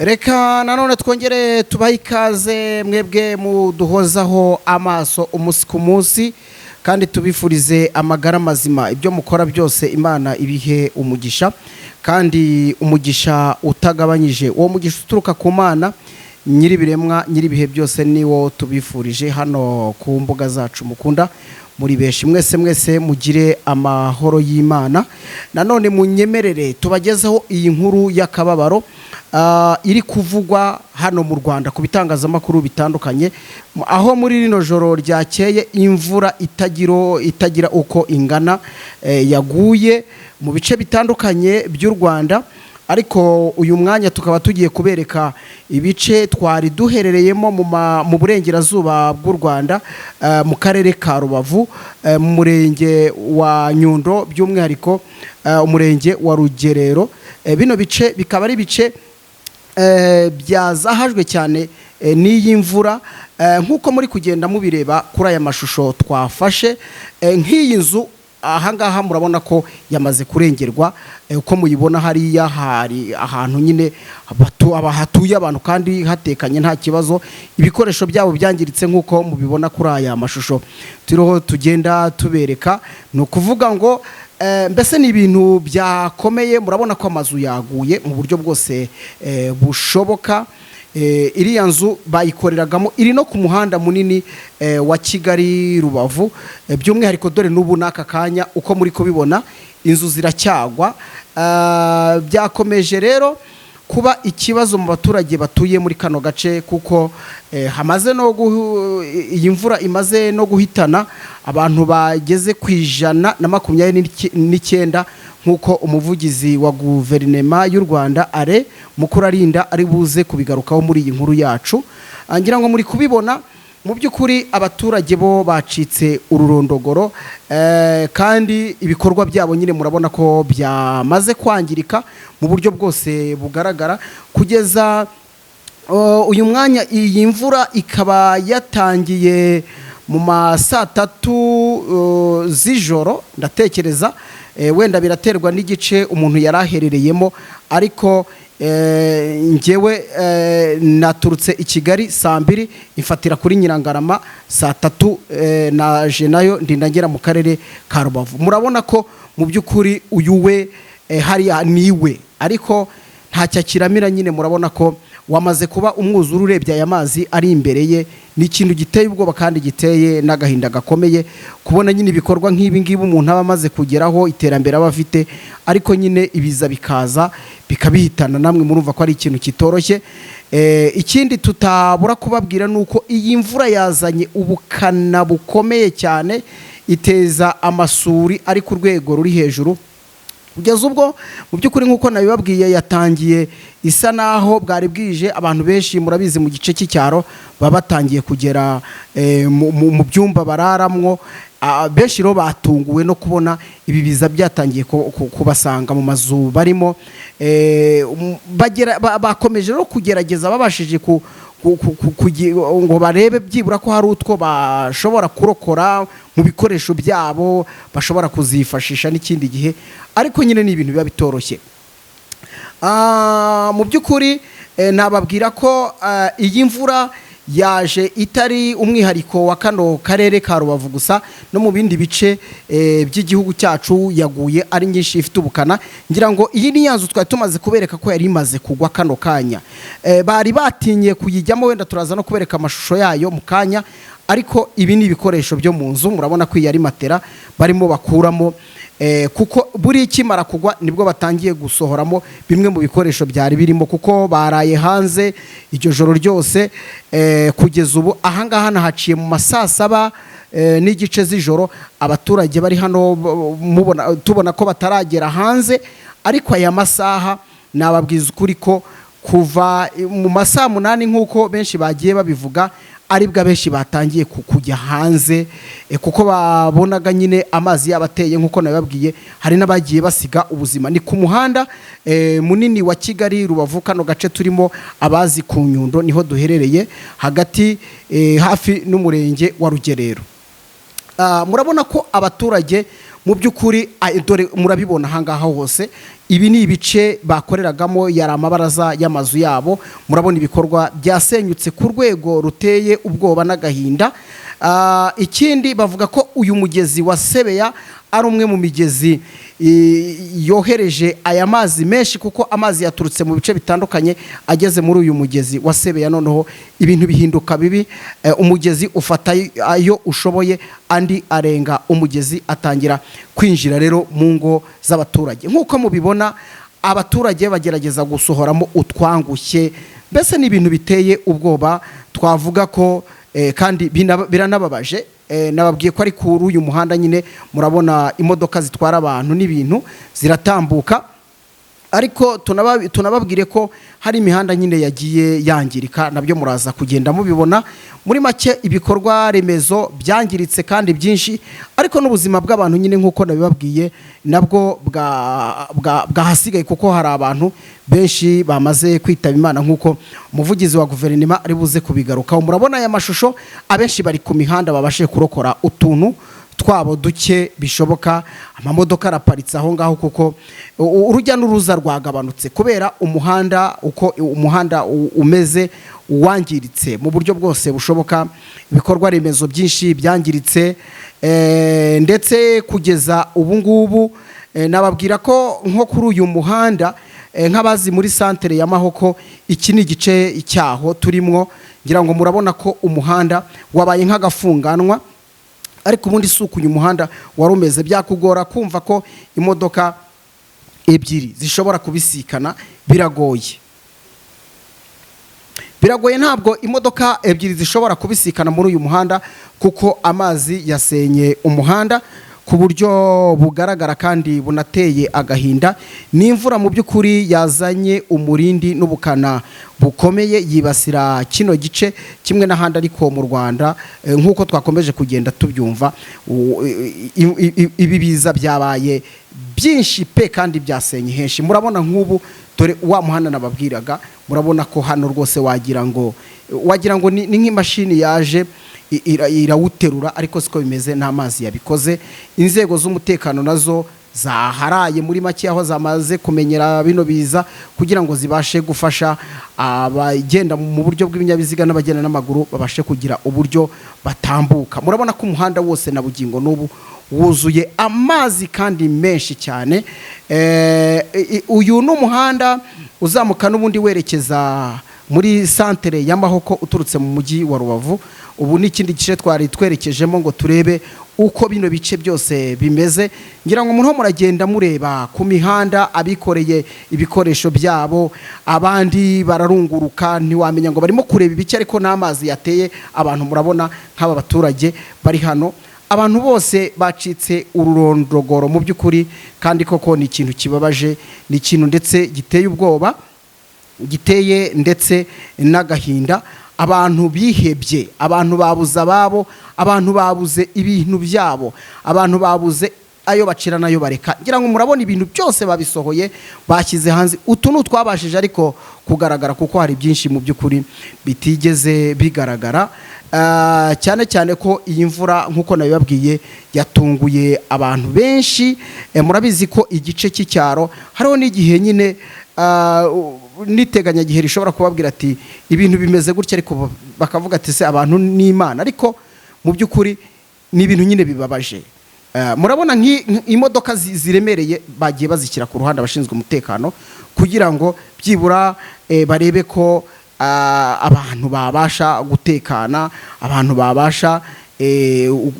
Reka nanone twongere tubahe ikaze mwebwe muduhozaho amaso umunsi ku munsi, kandi tubifurize amagara mazima. Ibyo mukora byose Imana ibihe umugisha, kandi umugisha utagabanyije. Uwo mugisha uturuka ku Mana nyir'ibiremwa, nyir'ibihe byose, niwo tubifurije hano ku mbuga zacu mukunda muri benshi. Mwese mwese mugire amahoro y'Imana. Nanone munyemerere tubagezeho iyi nkuru y'akababaro iri kuvugwa hano mu Rwanda ku bitangazamakuru bitandukanye, aho muri rino joro ryakeye imvura itagira uko ingana yaguye mu bice bitandukanye by'u Rwanda. Ariko uyu mwanya tukaba tugiye kubereka ibice twari duherereyemo mu burengerazuba bw'u Rwanda, mu karere ka Rubavu, mu murenge wa Nyundo, by'umwihariko umurenge wa Rugerero. Bino bice bikaba ari ibice byazahajwe cyane n'iyi mvura, nk'uko muri kugenda mubireba kuri aya mashusho twafashe. Nk'iyi nzu ahangaha murabona ko yamaze kurengerwa. Uko muyibona hariya hari ahantu nyine hatuye abantu kandi hatekanye, nta kibazo. Ibikoresho byabo byangiritse nk'uko mubibona kuri aya mashusho turiho tugenda tubereka. Ni ukuvuga ngo mbese ni ibintu byakomeye. Murabona ko amazu yaguye mu buryo bwose bushoboka. Iriya nzu bayikoreragamo, iri no ku muhanda munini wa Kigali Rubavu. By'umwihariko dore n'ubu n'aka kanya uko muri kubibona inzu ziracyagwa. Byakomeje rero kuba ikibazo mu baturage batuye muri kano gace, kuko hamaze no iyi mvura imaze no guhitana abantu bageze ku 129, nk'uko umuvugizi wa guverinema y'u Rwanda Alain Mukurarinda ari buze kubigarukaho muri iyi nkuru yacu. Ngira ngo muri kubibona, mu by'ukuri abaturage bo bacitse ururondogoro, kandi ibikorwa byabo nyine murabona ko byamaze kwangirika mu buryo bwose bugaragara. Kugeza uyu mwanya iyi mvura ikaba yatangiye mu ma saa tatu z'ijoro, ndatekereza wenda biraterwa n'igice umuntu yari aherereyemo, ariko njyewe naturutse i Kigali saa 2, imfatira kuri Nyirangarama saa 3, naje nayo ndinda ngera mu karere ka Rubavu. Murabona ko mu by'ukuri uyu we hariya niwe, ariko ntacyo akiramira nyine. Murabona ko wamaze kuba umwuzure. Urebye aya mazi ari imbere ye, ni ikintu giteye ubwoba kandi giteye n'agahinda gakomeye kubona nyine ibikorwa nk'ibi ngibi umuntu aba amaze kugeraho, iterambere aba afite, ariko nyine ibiza bikaza bikabihitana. Namwe murumva ko ari ikintu kitoroshye. Ikindi tutabura kubabwira ni uko iyi mvura yazanye ubukana bukomeye cyane, iteza amasuri ari ku rwego ruri hejuru. Kugeza ubwo mu by'ukuri, nk'uko nabibabwiye, yatangiye isa naho bwari bwije. Abantu benshi murabizi mu gice cy'icyaro baba batangiye kugera mu byumba bararamwo. Benshi rero batunguwe no kubona ibi biza byatangiye kubasanga mu mazu barimo. Bakomeje rero kugerageza, babashije ngo barebe byibura ko hari utwo bashobora kurokora mu bikoresho byabo bashobora kuzifashisha n'ikindi gihe, ariko nyine ni ibintu biba bitoroshye. Mu by'ukuri nababwira ko iyi mvura yaje itari umwihariko wa kano karere ka Rubavu gusa, no mu bindi bice by'igihugu cyacu yaguye ari nyinshi, ifite ubukana. Ngira ngo iyi ni ya nzu twari tumaze kubereka ko yari imaze kugwa kano kanya. Bari batinye kuyijyamo, wenda turaza no kubereka amashusho yayo mu kanya. Ariko ibi ni ibikoresho byo mu nzu. Murabona ko iyi ari matera barimo bakuramo, kuko buri ikimara kugwa nibwo batangiye gusohoramo bimwe mu bikoresho byari birimo, kuko baraye hanze iryo joro ryose. Kugeza ubu ahangaha nahaciye mu ma saa saba n'igice z'ijoro, abaturage bari hano mubona tubona ko bataragera hanze. Ariko aya masaha nababwiza ukuri ko kuva mu ma saa 8, nk'uko benshi bagiye babivuga, aribwo abenshi batangiye kujya hanze, kuko babonaga nyine amazi yabateye. Nk'uko nabibabwiye, hari n'abagiye basiga ubuzima. Ni ku muhanda munini wa Kigali Rubavu, kano gace turimo abazi ku Nyundo niho duherereye hagati, hafi n'umurenge wa Rugerero. Murabona ko abaturage Mu by'ukuri dore murabibona ahangaha hose, ibi ni ibice bakoreragamo, yari amabaraza y'amazu yabo. Murabona ibikorwa byasenyutse ku rwego ruteye ubwoba n'agahinda. Ikindi bavuga ko uyu mugezi wa Sebeya ari umwe mu migezi yohereje aya mazi menshi, kuko amazi yaturutse mu bice bitandukanye ageze muri uyu mugezi wa Sebeya, noneho ibintu bihinduka bibi. Umugezi ufata ayo ushoboye, andi arenga umugezi atangira kwinjira rero mu ngo z'abaturage. Nk'uko mubibona, abaturage bagerageza gusohoramo utwangushye. Mbese ni ibintu biteye ubwoba, twavuga ko kandi biranababaje. Nababwiye ko ari kuri uyu muhanda nyine, murabona imodoka zitwara abantu n'ibintu ziratambuka, ariko tunababwire ko hari imihanda nyine yagiye yangirika, nabyo muraza kugenda mubibona. Muri make, ibikorwa remezo byangiritse kandi byinshi, ariko n'ubuzima bw'abantu nyine, nk'uko nabibabwiye, nabwo bwahasigaye, kuko hari abantu benshi bamaze kwitaba Imana, nk'uko umuvugizi wa guverinoma ari buze kubigarukaho. Murabona aya mashusho, abenshi bari ku mihanda, babashije kurokora utuntu twabo duke bishoboka. Amamodoka araparitse aho ngaho kuko urujya n'uruza rwagabanutse kubera umuhanda, uko umuhanda umeze, wangiritse mu buryo bwose bushoboka. Ibikorwa remezo byinshi byangiritse, ndetse kugeza ubu ngubu nababwira ko nko kuri uyu muhanda, nk'abazi muri santere ya Mahoko, iki ni igice cyaho turimwo. Ngira ngo murabona ko umuhanda wabaye nk'agafunganwa, ariko ubundi si uku uyu muhanda wari umeze. Byakugora kumva ko imodoka ebyiri zishobora kubisikana, biragoye, biragoye. Ntabwo imodoka ebyiri zishobora kubisikana muri uyu muhanda, kuko amazi yasenye umuhanda ku buryo bugaragara kandi bunateye agahinda. Ni imvura mu by'ukuri yazanye umurindi n'ubukana bukomeye, yibasira kino gice kimwe n'ahandi, ariko mu Rwanda, nk'uko twakomeje kugenda tubyumva, ibi biza byabaye byinshi pe, kandi byasenye henshi. Murabona nk'ubu dore wa muhanda nababwiraga, murabona ko hano rwose wagira ngo ni nk'imashini yaje irawuterura, ariko siko bimeze, n'amazi yabikoze. Inzego z'umutekano nazo zaharaye, muri make aho zamaze kumenyera bino biza, kugira ngo zibashe gufasha abagenda mu buryo bw'ibinyabiziga n'abagenda n'amaguru, babashe kugira uburyo batambuka. Murabona ko umuhanda wose na bugingo n'ubu wuzuye amazi kandi menshi cyane. Uyu ni umuhanda uzamuka n'ubundi werekeza muri santere ya Mahoko uturutse mu mujyi wa Rubavu. Ubu ni ikindi gice twari twerekejemo ngo turebe uko bino bice byose bimeze. Ngira ngo muriho muragenda mureba ku mihanda abikoreye ibikoresho byabo, abandi bararunguruka, ntiwamenya ngo barimo kureba ibiki, ariko n'amazi yateye abantu. Murabona nk'aba baturage bari hano, abantu bose bacitse ururondogoro mu by'ukuri, kandi koko ni ikintu kibabaje, ni ikintu ndetse giteye ubwoba, giteye ndetse n'agahinda. Abantu bihebye, abantu babuze ababo, abantu babuze ibintu byabo, abantu babuze ayo bacira n'ayo bareka. Ngira ngo murabona ibintu byose babisohoye, bashyize hanze. Utu ni utwabashije ariko kugaragara, kuko hari byinshi mu by'ukuri bitigeze bigaragara. Cyane cyane ko iyi mvura, nk'uko nabibabwiye, yatunguye abantu benshi. Murabizi ko igice cy'icyaro hariho n'igihe nyine n'iteganyagihe rishobora kubabwira ati ibintu bimeze gutya, ariko bakavuga ati se abantu ni Imana, ariko mu by'ukuri ni ibintu nyine bibabaje. Murabona nk'imodoka ziremereye bagiye bazishyira ku ruhande, abashinzwe umutekano, kugira ngo byibura barebe ko abantu babasha gutekana, abantu babasha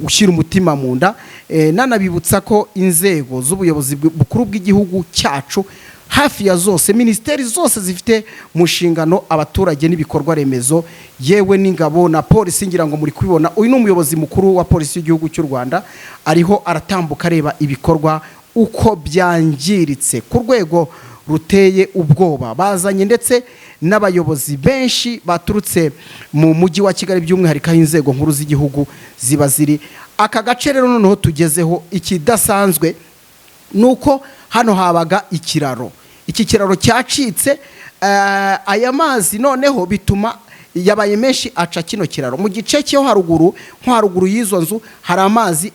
gushyira umutima mu nda. Nanabibutsa ko inzego z'ubuyobozi bukuru bw'igihugu cyacu hafi ya zose, minisiteri zose zifite mu nshingano abaturage n'ibikorwa remezo, yewe n'ingabo na polisi, ngira ngo muri kubibona, uyu ni umuyobozi mukuru wa polisi y'igihugu cy'u Rwanda, ariho aratambuka areba ibikorwa uko byangiritse ku rwego ruteye ubwoba. Bazanye ndetse n'abayobozi benshi baturutse mu mujyi wa Kigali, by'umwihariko aho inzego nkuru z'igihugu ziba ziri. Aka gace rero noneho tugezeho, ikidasanzwe ni uko hano habaga ikiraro. Iki kiraro cyacitse, aya mazi noneho bituma Yabaye menshi aca kino kiraro mu gice cyo haruguru, nko haruguru y'izo nzu hari amazi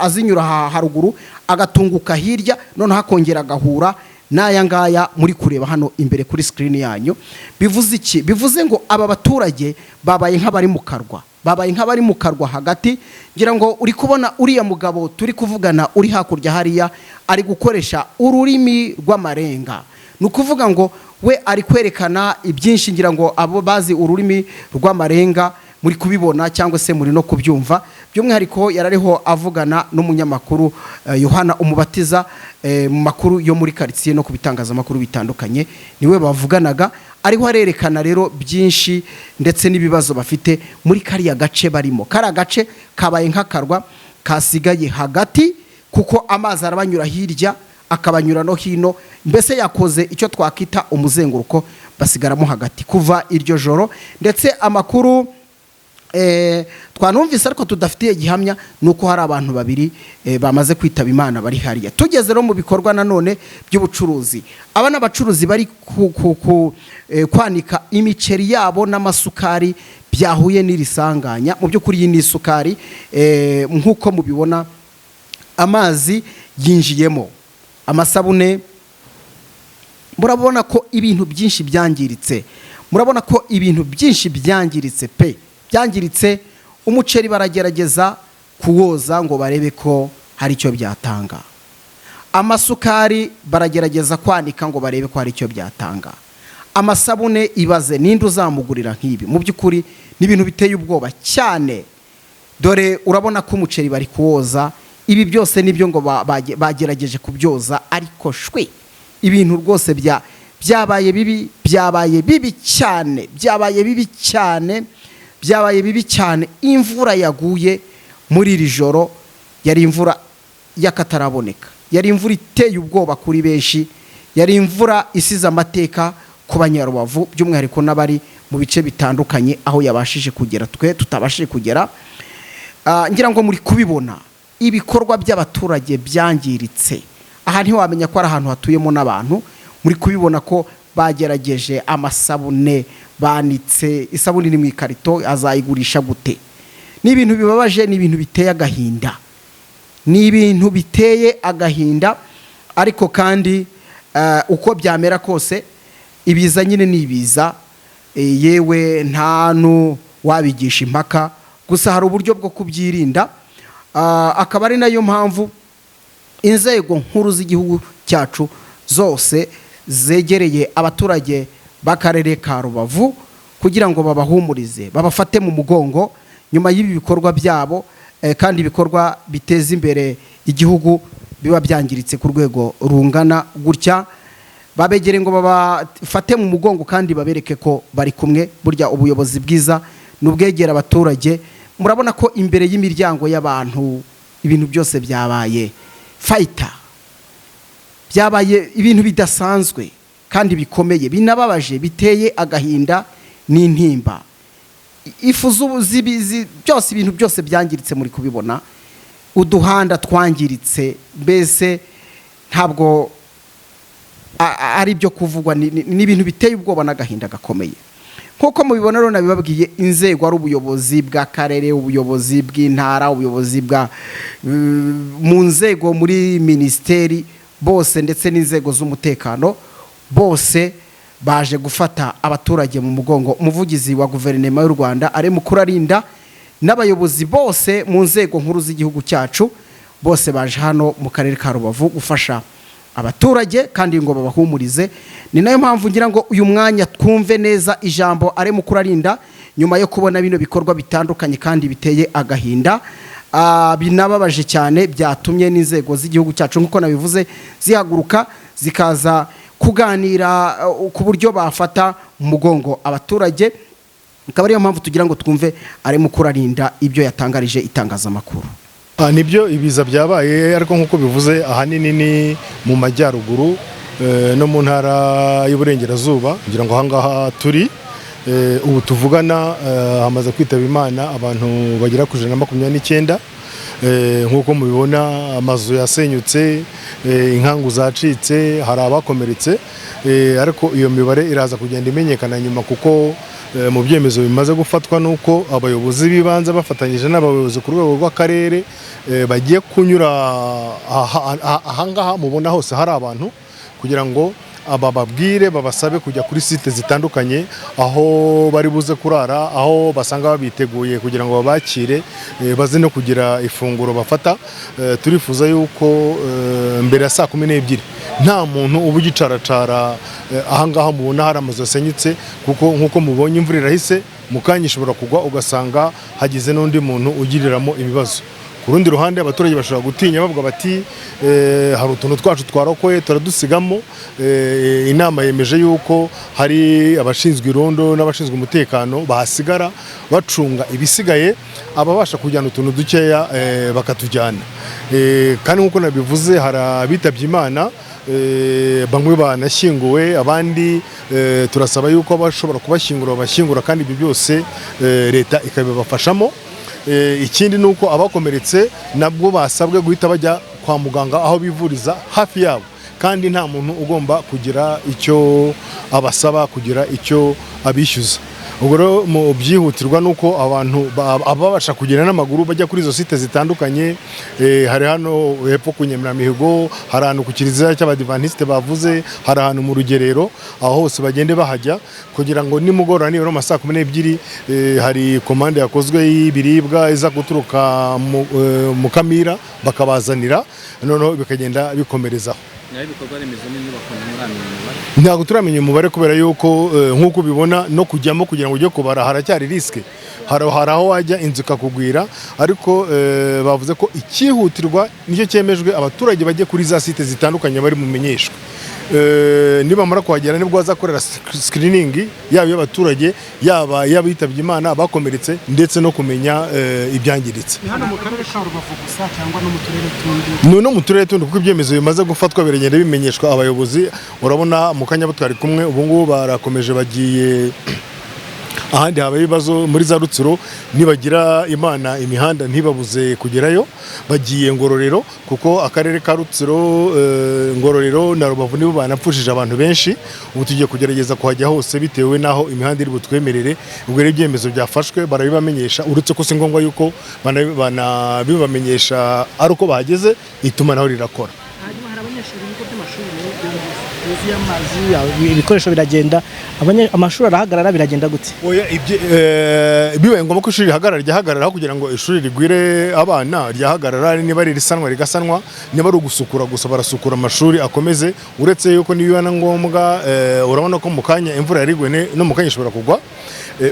azinyura haruguru agatunguka hirya, noneho akongera agahura n'aya ngaya muri kureba hano imbere kuri screen yanyu. Bivuze iki? Bivuze ngo aba baturage babaye nk'abari mu karwa, babaye nk'abari mu karwa hagati. Ngira ngo uri kubona uriya mugabo turi kuvugana uri hakurya hariya ari gukoresha ururimi rw'amarenga, ni ukuvuga ngo we ari kwerekana ibyinshi. Ngira ngo abo bazi ururimi rw'amarenga muri kubibona cyangwa se muri no kubyumva. By'umwihariko yarariho avugana n'umunyamakuru Yohana Umubatiza mu makuru yo muri karitsiye no ku bitangazamakuru bitandukanye, niwe bavuganaga. Ariho arerekana rero byinshi ndetse n'ibibazo bafite muri kariya gace barimo. Kariya gace kabaye nk'akarwa kasigaye hagati, kuko amazi arabanyura hirya akabanyura no hino, mbese yakoze icyo twakita umuzenguruko, basigaramo hagati kuva iryo joro. Ndetse amakuru twanumvise ariko tudafitiye gihamya ni uko hari abantu babiri bamaze kwitaba Imana bari hariya. Tugeze rero mu bikorwa nanone by'ubucuruzi, aba ni abacuruzi bari kwanika imiceri yabo n'amasukari byahuye n'iri sanganya. Mu by'ukuri iyi ni isukari, nk'uko mubibona amazi yinjiyemo, amasabune, murabona ko ibintu byinshi byangiritse, murabona ko ibintu byinshi byangiritse pe, byangiritse. Umuceri baragerageza kuwoza ngo barebe ko hari icyo byatanga, amasukari baragerageza kwanika ngo barebe ko hari icyo byatanga, amasabune ibaze ninde uzamugurira nk'ibi? Mu by'ukuri ni ibintu biteye ubwoba cyane. Dore urabona ko umuceri bari kuwoza, ibi byose nibyo ngo bagerageje kubyoza, ariko shwi, ibintu rwose byabaye bibi, byabaye bibi cyane, byabaye bibi cyane, byabaye bibi cyane. Imvura yaguye muri iri joro yari imvura y'akataraboneka, yari imvura iteye ubwoba kuri benshi, yari imvura isize amateka ku Banyarubavu, by'umwihariko n'abari mu bice bitandukanye aho yabashije kugera twe tutabashije kugera. Ngira ngo muri kubibona ibikorwa by'abaturage byangiritse. Aha ntiwamenya ko ari ahantu hatuyemo n'abantu. Muri kubibona ko bagerageje amasabune banitse, isabune iri mu ikarito, azayigurisha gute? Ni ibintu bibabaje, ni ibintu biteye agahinda, ni ibintu biteye agahinda. Ariko kandi uko byamera kose, ibiza nyine ni ibiza, yewe nta wabigisha impaka. Gusa hari uburyo bwo kubyirinda. Akaba ari nayo mpamvu inzego nkuru z'igihugu cyacu zose zegereye abaturage b'akarere ka Rubavu kugira ngo babahumurize, babafate mu mugongo nyuma y'ibi bikorwa byabo, kandi ibikorwa biteza imbere igihugu biba byangiritse ku rwego rungana gutya. Babegere ngo babafate mu mugongo kandi babereke ko bari kumwe. Burya ubuyobozi bwiza ni ubwegera abaturage. Murabona ko imbere y'imiryango y'abantu ibintu byose byabaye fayita, byabaye ibintu bidasanzwe kandi bikomeye, binababaje, biteye agahinda n'intimba. Ifu byose, ibintu byose byangiritse, muri kubibona, uduhanda twangiritse, mbese ntabwo ari ibyo kuvugwa, ni ibintu biteye ubwoba n'agahinda gakomeye. Nk'uko mubibona rero, nabibabwiye, inzego ari ubuyobozi bw'akarere, ubuyobozi bw'intara, ubuyobozi bwa mu nzego muri minisiteri bose, ndetse n'inzego z'umutekano, bose baje gufata abaturage mu mugongo. Umuvugizi wa Guverinoma y'u Rwanda ari Mukurarinda n'abayobozi bose mu nzego nkuru z'igihugu cyacu bose baje hano mu karere ka Rubavu gufasha abaturage kandi ngo babahumurize. Ni nayo mpamvu ngira ngo uyu mwanya twumve neza ijambo ari Mukurarinda nyuma yo kubona bino bikorwa bitandukanye kandi biteye agahinda, binababaje cyane, byatumye n'inzego z'igihugu cyacu, nk'uko nabivuze, zihaguruka zikaza kuganira ku buryo bafata mu mugongo abaturage. Akaba ariyo mpamvu tugira ngo twumve ari Mukurarinda ibyo yatangarije itangazamakuru. Nibyo, ibiza byabaye, ariko nk'uko bivuze ahanini ni mu majyaruguru no mu ntara y'Uburengerazuba. Ngira ngo ahangaha turi ubu tuvugana hamaze kwitaba Imana abantu bagera ku 129. Nk'uko mubibona, amazu yasenyutse, inkangu zacitse, hari abakomeretse, ariko iyo mibare iraza kugenda imenyekana nyuma kuko Mu byemezo bimaze gufatwa nuko abayobozi b'ibanze bafatanyije n'abayobozi ku rwego rw'akarere bagiye kunyura ahangaha mubona hose hari abantu, kugira ngo aba babwire, babasabe kujya kuri site zitandukanye aho bari buze kurara, aho basanga babiteguye kugira ngo babakire, baze no kugira ifunguro bafata. Turifuza yuko mbere ya 12:00 nta muntu uba ugicaracara ahangaha mubona hari amazu yasenyutse, kuko nk'uko mubonye imvura irahise, mu kanya ishobora kugwa ugasanga hagize n'undi muntu ugiriramo ibibazo. Ku rundi ruhande, abaturage bashobora gutinya bavuga bati hari utuntu twacu twarokoye, turadusigamo. Inama yemeje yuko hari abashinzwe irondo n'abashinzwe umutekano bahasigara bacunga ibisigaye, ababasha kujyana utuntu dukeya bakatujyana. Kandi nk'uko nabivuze, hari abitabye Imana, bamwe banashyinguwe, abandi turasaba yuko abashobora kubashyingura babashyingura, kandi ibyo byose leta ikabibafashamo. Ikindi ni uko abakomeretse nabwo basabwe guhita bajya kwa muganga aho bivuriza hafi yabo, kandi nta muntu ugomba kugira icyo abasaba, kugira icyo abishyuza. Ubwo rero mu byihutirwa ni uko abantu ababasha kugenda n'amaguru bajya kuri izo site zitandukanye. Hari hano hepfo ku Nyemeramihigo, hari ahantu ku kiliziya cy'Abadivantisite bavuze, hari ahantu mu Rugerero, aho hose bagende bahajya kugira ngo nimugoroba nibura mu ma 12:00 hari komande yakozwe y'ibiribwa iza guturuka mu Kamira, bakabazanira, noneho bikagenda bikomerezaho. Naho ibikorwa remezo n'inyubako, ntimuramenya umubare? Ntabwo turamenya umubare kubera yuko nk'uko ubibona no kujyamo kugira ngo ujye kubara haracyari risque. Hari aho wajya inzu ikakugwira, ariko bavuze ko icyihutirwa nicyo cyemejwe, abaturage bajye kuri za site zitandukanye bari bumenyeshwe. Nibamara kuhagera nibwo bazakorera screening, yaba iy'abaturage, yaba iy'abitabye Imana, abakomeretse, ndetse no kumenya ibyangiritse. Ni hano mu karere ka Rubavu gusa cyangwa no mu turere tundi? Ni no mu turere tundi, kuko ibyemezo bimaze gufatwa biragenda bimenyeshwa abayobozi. Urabona mu kanya bo twari kumwe, ubu ngubu barakomeje bagiye ahandi habaye ibibazo muri za Rutsiro, nibagira Imana imihanda ntibabuze kugerayo, bagiye Ngororero, kuko akarere ka Rutsiro, Ngororero na Rubavu nibo banapfushije abantu benshi. Ubu tugiye kugerageza kuhajya hose bitewe n'aho imihanda iri butwemerere. Ubwo rero ibyemezo byafashwe barabibamenyesha, uretse ko si ngombwa yuko banabibamenyesha ari uko bahageze, itumanaho rirakora. Hanyuma hari abanyeshuri, ibigo by'amashuri yuzuye amazi, ibikoresho biragenda, amashuri arahagarara, biragenda gute? Oya, bibaye ngombwa ko ishuri rihagarara, ryahagarara, aho kugira ngo ishuri rigwire abana ryahagarara. Niba ari irisanwa rigasanwa, niba ari ugusukura gusa barasukura, amashuri akomeze, uretse yuko nibiba na ngombwa urabona ko mu kanya imvura yariguye, no mu kanya ishobora kugwa.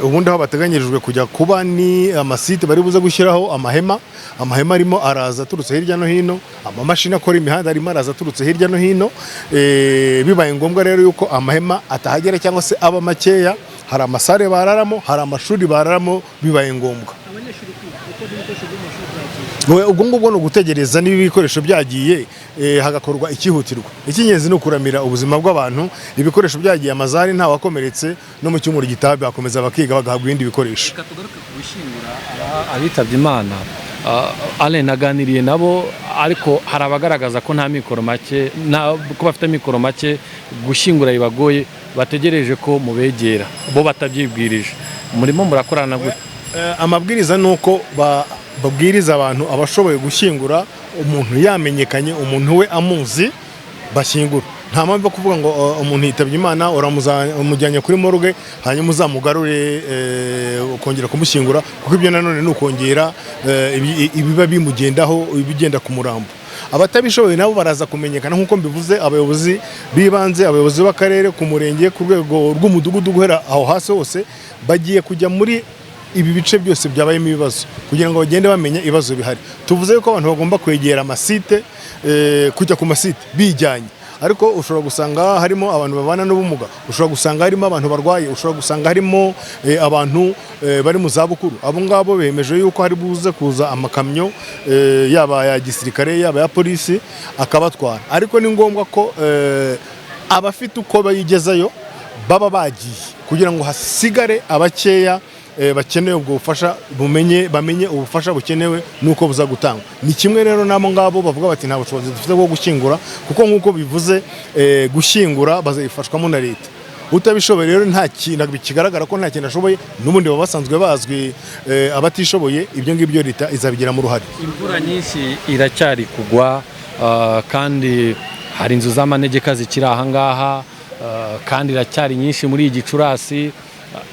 Ubundi aho bateganyirijwe kujya kuba ni amasite bari buze gushyiraho amahema. Amahema arimo araza aturutse hirya no hino, amamashini akora imihanda arimo araza aturutse hirya no hino. Bibaye ngombwa rero yuko amahema atahagera cyangwa se aba makeya, hari amasare bararamo, hari amashuri bararamo bibaye ngombwa. Abanyeshuri kwiga kuko n'ibikoresho byo mu mashuri byagiye? Ubwo ngubwo ni ugutegereza niba ibikoresho byagiye, hagakorwa icyihutirwa. Icy'ingenzi ni ukuramira ubuzima bw'abantu. Ibikoresho byagiye, amazari ntawakomeretse, no mu cyumweru gitaha bakomeza bakiga, bagahabwa ibindi bikoresho. Reka tugaruke ku gushyingura abitabye Imana. Alain, naganiriye nabo, ariko hari abagaragaza ko nta mikoro make, ko bafite mikoro make, gushyingura bibagoye, bategereje ko mubegera bo batabyibwirije. Murimo murakorana gute? Amabwiriza ni uko babwiriza abantu, abashoboye gushyingura, umuntu yamenyekanye, umuntu we amuzi, bashyingura. Nta mpamvu yo kuvuga ngo umuntu yitabye Imana, umujyanye kuri morgue, hanyuma uzamugarure ukongera kumushyingura, kuko ibyo nanone ni ukongera ibiba bimugendaho, ibigenda ku murambo. Abatabishoboye nabo baraza kumenyekana nk'uko mbivuze, abayobozi b'ibanze, abayobozi b'akarere, ku murenge, ku rwego rw'umudugudu, guhera aho hasi hose, bagiye kujya muri ibi bice byose byabayemo ibibazo kugira ngo bagende bamenya ibibazo bihari. Tuvuze ko abantu bagomba kwegera amasite, kujya ku masite bijyanye, ariko ushobora gusanga harimo abantu babana n'ubumuga, ushobora gusanga harimo abantu barwaye, ushobora gusanga harimo abantu bari mu zabukuru. Abo ngabo bemeje yuko hari buze kuza amakamyo, yaba ya gisirikare, yaba ya polisi, akabatwara. Ariko ni ngombwa ko abafite uko bayigezayo baba bagiye kugira ngo hasigare abakeya bakeneye ubwo bufasha, bumenye, bamenye ubufasha bukenewe nuko buza gutangwa. Ni kimwe rero n'abo ngabo bavuga bati nta bushobozi dufite bwo gushyingura, kuko nk'uko bivuze, gushyingura bazabifashwamo na leta. Utabishoboye rero, nta kintu kigaragara ko nta kintu ashoboye, n'ubundi baba basanzwe bazwi, abatishoboye. Ibyo ngibyo leta izabigiramo uruhare. Imvura nyinshi iracyari kugwa, kandi hari inzu z'amanegeka zikiri ahangaha, kandi iracyari nyinshi muri iyi Gicurasi.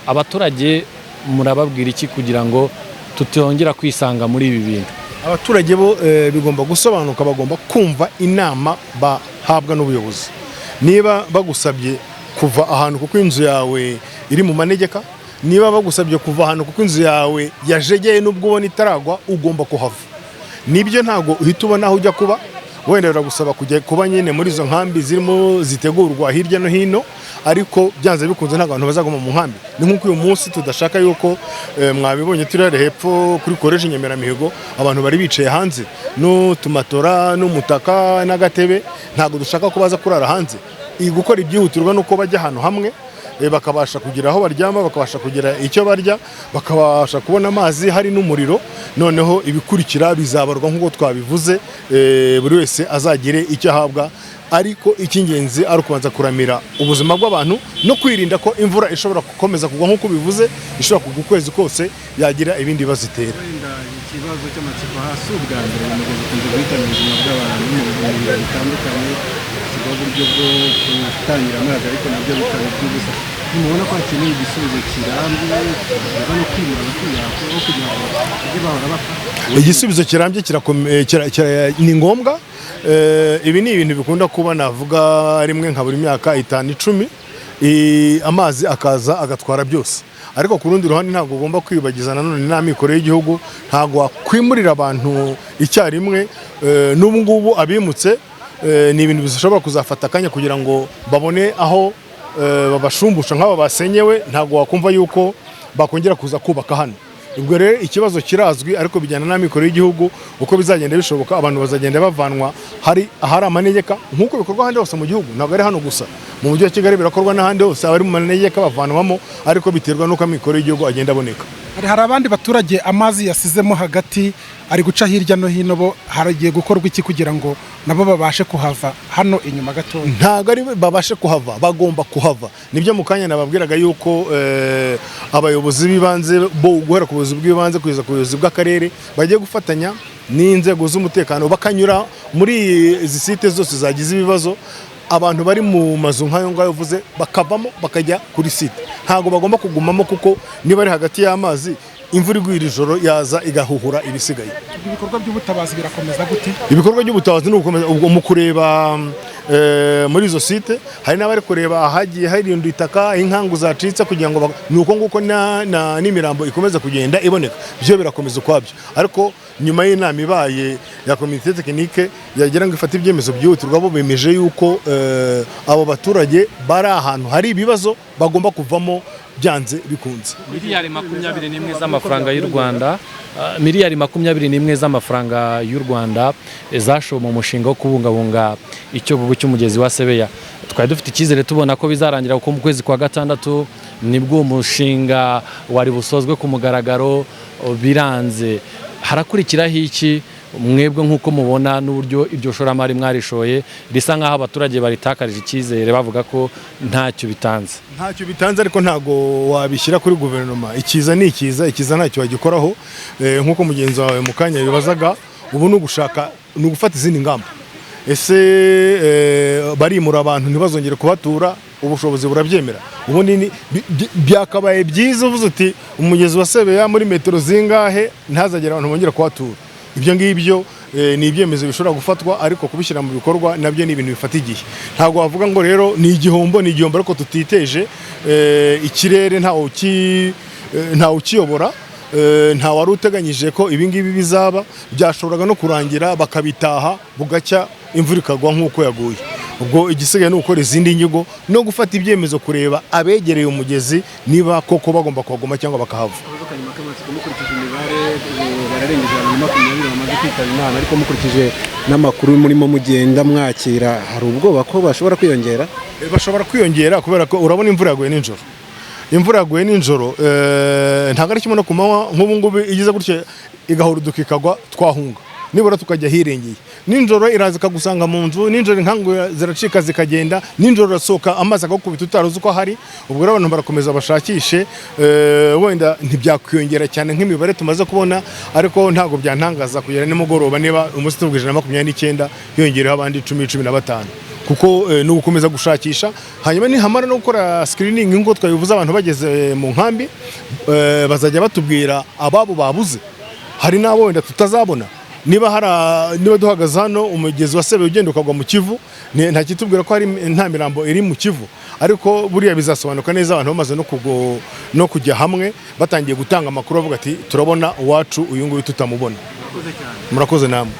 Abaturage murababwira iki kugira ngo tutongera kwisanga muri ibi bintu? Abaturage bo bigomba gusobanuka, bagomba kumva inama bahabwa n'ubuyobozi. Niba bagusabye kuva ahantu kuko inzu yawe iri mu manegeka, niba bagusabye kuva ahantu kuko inzu yawe yajegeye, n'ubwo ubona itaragwa, ugomba kuhava. Nibyo, ntabwo uhita ubona aho ujya kuba, wenda biragusaba kujya kuba nyine muri izo nkambi zirimo zitegurwa hirya no hino, ariko byanze bikunze ntabwo abantu bazaguma mu nkambi. Ni nk'uko uyu munsi tudashaka yuko mwabibonye, turi hariya hepfo kuri Collège Nyemeramihigo, abantu bari bicaye hanze n'utumatora n'umutaka n'agatebe. Ntabwo dushaka ko baza kurara hanze. Iyi gukora ibyihutirwa ni uko bajya ahantu hamwe, bakabasha kugira aho baryama, bakabasha kugira icyo barya, bakabasha kubona amazi, hari n'umuriro. Noneho ibikurikira bizabarwa nk'uko twabivuze, buri wese azagire icyo ahabwa, ariko icy'ingenzi ari ukubanza kuramira ubuzima bw'abantu no kwirinda ko imvura ishobora gukomeza kugwa nk'uko bivuze, ishobora kugwa ukwezi kose, yagira ibindi bibazo itera. Wenda ikibazo cy'amatsiko, hasi ubwa mbere uyu mugezi ukunze guhitana ubuzima bw'abantu mu bihe bitandukanye, hashyirwaho uburyo bwo gutangira amazi, ariko nabyo bikaba iby'ubusa. Ntimubona ko hakenewe igisubizo kirambye kiva no kwimura abatuye aho kugira ngo bajye bahora bapfa? Igisubizo kirambye ni ngombwa. Ibi ni ibintu bikunda kuba, navuga rimwe nka buri myaka 5, 10, amazi akaza agatwara byose. Ariko ku rundi ruhande ntabwo ugomba kwibagiza nanone n'amikoro y'igihugu. Ntabwo wakwimurira abantu icyarimwe. N'ubu ngubu abimutse, ni ibintu bishobora kuzafata akanya kugira ngo babone aho babashumbusha. Nk'aba basenyewe, ntabwo wakumva yuko bakongera kuza kubaka hano. Ubwo rero ikibazo kirazwi, ariko bijyana n'amikoro y'igihugu. Uko bizagenda bishoboka, abantu bazagenda bavanwa hari ahari amanegeka, nk'uko bikorwa ahandi hose mu gihugu. Ntabwo ari hano gusa, mu Mujyi wa Kigali birakorwa n'ahandi hose, abari mu manegeka bavanwamo, ariko biterwa n'uko amikoro y'igihugu agenda aboneka. Hari abandi baturage amazi yasizemo hagati, ari guca hirya no hino. Bo haragiye gukorwa iki kugira ngo nabo babashe kuhava hano inyuma gatoya? Ntabwo ari babashe kuhava, bagomba kuhava. Nibyo mu kanya nababwiraga yuko abayobozi b'ibanze bo, guhera ku buyobozi bw'ibanze kugeza ku buyobozi bw'akarere, bagiye gufatanya n'inzego z'umutekano, bakanyura muri izi site zose zagize ibibazo. Abantu bari mu mazu nk'ayo ngayo uvuze bakavamo bakajya kuri site. Ntabwo bagomba kugumamo, kuko niba ari hagati y'amazi, imvura igwira ijoro yaza igahuhura ibisigaye. Ibikorwa by'ubutabazi birakomeza gute? Ibikorwa by'ubutabazi ni ugukomeza ubwo mu kureba muri izo site. Hari n'abari kureba ahagiye harindwa itaka, inkangu zacitse, kugira ngo ni uko nguko n'imirambo ikomeza kugenda iboneka. Byo birakomeza ukwabyo, ariko nyuma y'inama ibaye ya comité technique yagira ngo ifate ibyemezo byihutirwa, bo bemeje yuko abo baturage bari ahantu hari ibibazo bagomba kuvamo byanze bikunze. Miliyari 21 z'amafaranga y'u Rwanda, miliyari 21 z'amafaranga y'u Rwanda zashowe mu mushinga wo kubungabunga icyogogo cy'umugezi wa Sebeya. Twari dufite icyizere, tubona ko bizarangira, kuko mu kwezi kwa gatandatu nibwo uwo mushinga wari busozwe ku mugaragaro. Biranze. Harakurikiraho iki mwebwe nk'uko mubona n'uburyo iryo shoramari mwarishoye risa nk'aho abaturage baritakarije icyizere, bavuga ko ntacyo bitanze? Ntacyo bitanze, ariko ntabwo wabishyira kuri guverinoma. Ikiza ni ikiza, ikiza ntacyo wagikoraho. Nk'uko mugenzi wawe mu kanya bibazaga, ubu ni ugushaka, ni ugufata izindi ngamba. Ese barimura abantu ntibazongere kubatura? Ubushobozi burabyemera? Ubundi byakabaye byiza uvuze uti umugezi wa Sebeya muri metero zingahe ntazagera abantu bongera kuhatura. Ibyo ngibyo ni ibyemezo bishobora gufatwa, ariko kubishyira mu bikorwa nabyo ni ibintu bifata igihe. Ntabwo wavuga ngo rero ni igihombo, ni igihombo ariko tutiteje. Ikirere ntawe ukiyobora, nta wari uteganyije ko ibi ngibi bizaba. Byashoboraga no kurangira bakabitaha, bugacya imvura ikagwa nk'uko yaguye. Ubwo igisigaye ni ugukora izindi nyigo no gufata ibyemezo, kureba abegereye umugezi niba koko bagomba kuhaguma cyangwa bakahava. Akabazo kanyuma k'amatsiko: mukurikije imibare, ubu bararengeje abantu 20 bamaze kwitaba Imana, ariko mukurikije n'amakuru murimo mugenda mwakira, hari ubwoba ko bashobora kwiyongera? Bashobora kwiyongera, kubera ko urabona imvura yaguye nijoro. Imvura yaguye nijoro ntabwo ari kimwe no ku manywa. Nk'ubu ngubu igize gutya igahuruduka ikagwa, twahunga. Nibura tukajya ahirengeye. Nijoro iraza ikagusanga mu nzu, nijoro inkangu ziracika zikagenda, nijoro urasohoka amazi akagukubita utari uzi uko ahari. Ubwo rero abantu barakomeza bashakishe. Wenda ntibyakwiyongera cyane nk'imibare tumaze kubona, ariko ntabwo byantangaza kugera nimugoroba niba umunsi tuvuga 129 hiyongereho abandi 10, 15, kuko ni ugukomeza gushakisha. Hanyuma nihamara no gukora screening nk'uko twabivuze, abantu bageze mu nkambi bazajya batubwira ababo babuze. Hari n'abo wenda tutazabona. Niba duhagaze hano, umugezi wa Sebeya ugenda ukagwa mu Kivu, nta kitubwira ko hari nta mirambo iri mu Kivu. Ariko buriya bizasobanuka neza abantu bamaze no kujya hamwe, batangiye gutanga amakuru bavuga ati: "Turabona uwacu uyu nguyu tutamubona." Murakoze namwe.